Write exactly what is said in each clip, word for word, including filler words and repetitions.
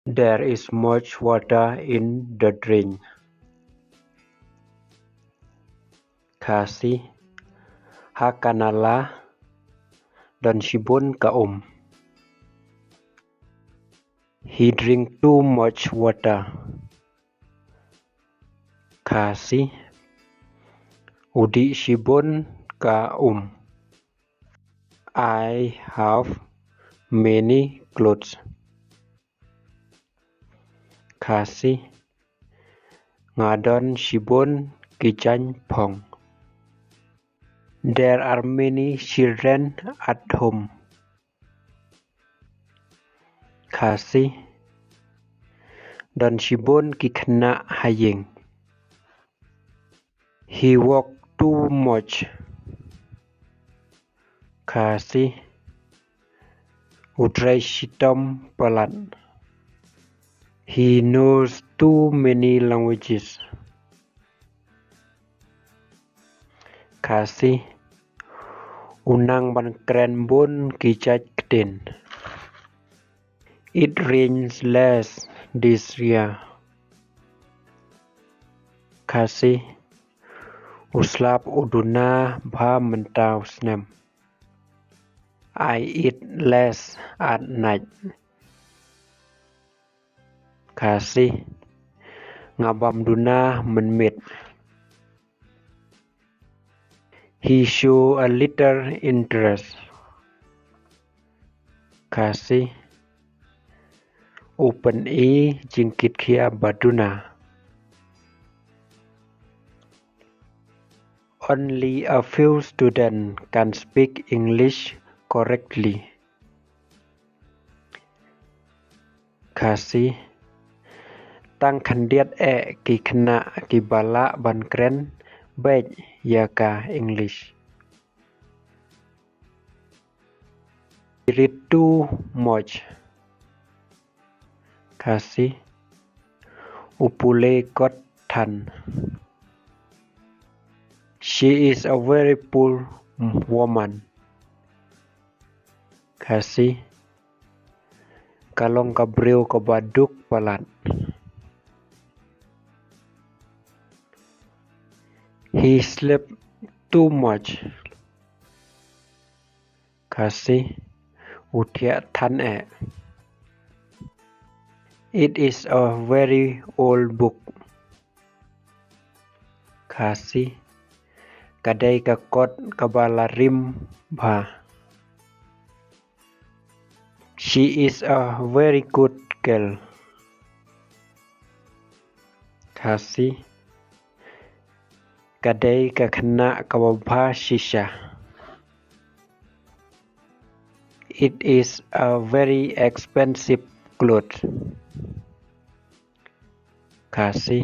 There is much water in the drain. Khasi. Ha ka nala don shibun ka um. He drink too much water. Khasi. U dih shibun ka um. I have many clothes. Khasi. Nga don shibun ki jaiñ phong. There are many children at home. Khasi. Don shibun ki khynnah ha ïing. He work too much. Khasi. U trei shitom palat. He knows too many languages. Khasi. U nang ban kren bun ki jait ktien. It rains less this year. Khasi. U slap u duna bha mynta u snem. I eat less at night. Khasi. Nga bam duna mynmiet. He show a little interest. Khasi. U pyni jingkitkhia ba duna. Only a few students can speak English correctly. Khasi. Tang khyndiat eh ki khynnah kiba lah ban kren beit ïa ka English. He read too much. Khasi. U pule kot than. She is a very poor woman. Khasi. Ka long ka briew kaba duk palat. He slept too much. Khasi. U thiah than eh. It is a very old book. Khasi. Ka dei ka kot kaba la rim bha. She is a very good girl. Khasi. Ka dei ka khynnah kaba bha shisha. It is a very expensive cloth. Khasi.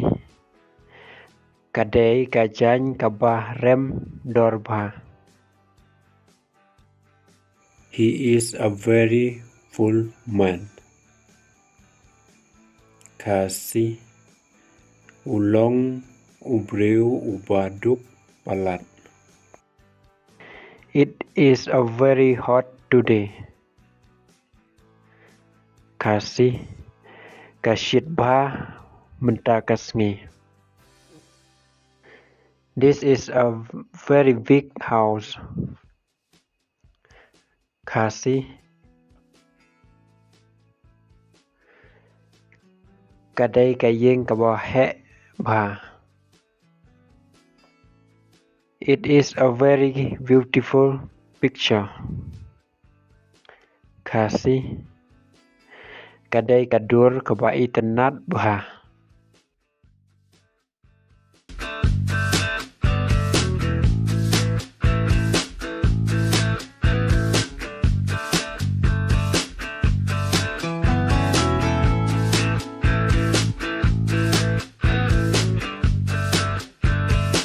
Ka dei ka jaiñ kaba rem dor bha. He is a very poor man. Khasi. U long u briew uba duk palat. It is a very hot today. Khasi. Ka shit bha mynta ka sngi. This is a very big house. Khasi. Ka dei ka ïing kaba heh bha. It is a very beautiful picture. Khasi. Ka dei ka dur kaba itynnad bha.